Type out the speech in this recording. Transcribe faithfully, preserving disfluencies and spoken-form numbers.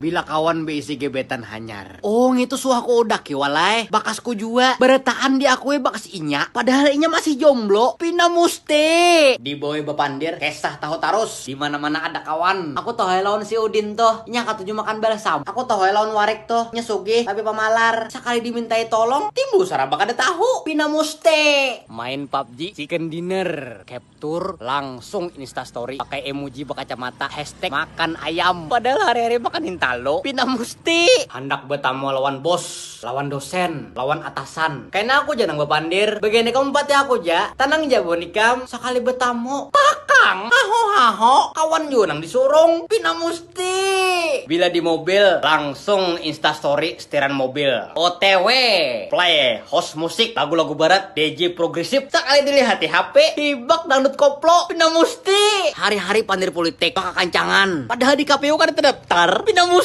Bila kawan beisi gebetan hanyar. Oh, ngitu suah ku udak ki walai. Bakasku jua. Barataan diakui bakas inya. Padahal inya masih jomblo. Pina musti. Dibawai bapandir. Kisah tahu tarus. Di mana-mana ada kawan. Aku tahu ai lawan si Udin tuh. Inya katuju makan balsam. Aku tahu ai lawan Warik tuh. Inya sugih. Tapi pamalar. Sakali dimintai tolong. Timbul saraba kada tahu. Pina musti. Main pubg. Chicken dinner. Capture langsung Insta story pakai emoji berkacamata hashtag makan ayam padahal hari-hari makan hintalo pina musti handak bertamu lawan bos lawan dosen lawan atasan kena aku jangan bapandir begini kamu pati aku ja tanang ja bonikam sekali bertamu pakang haho haho kawan juga nang disurung pina musti bila di mobil langsung Insta story setiran mobil O T W play host musik lagu-lagu barat D J progresif sekali dilihat di H P hibak dangdut koplo pina musti hari-hari pandir politik baka kancangan padahal di K P U kada terdaftar pina musti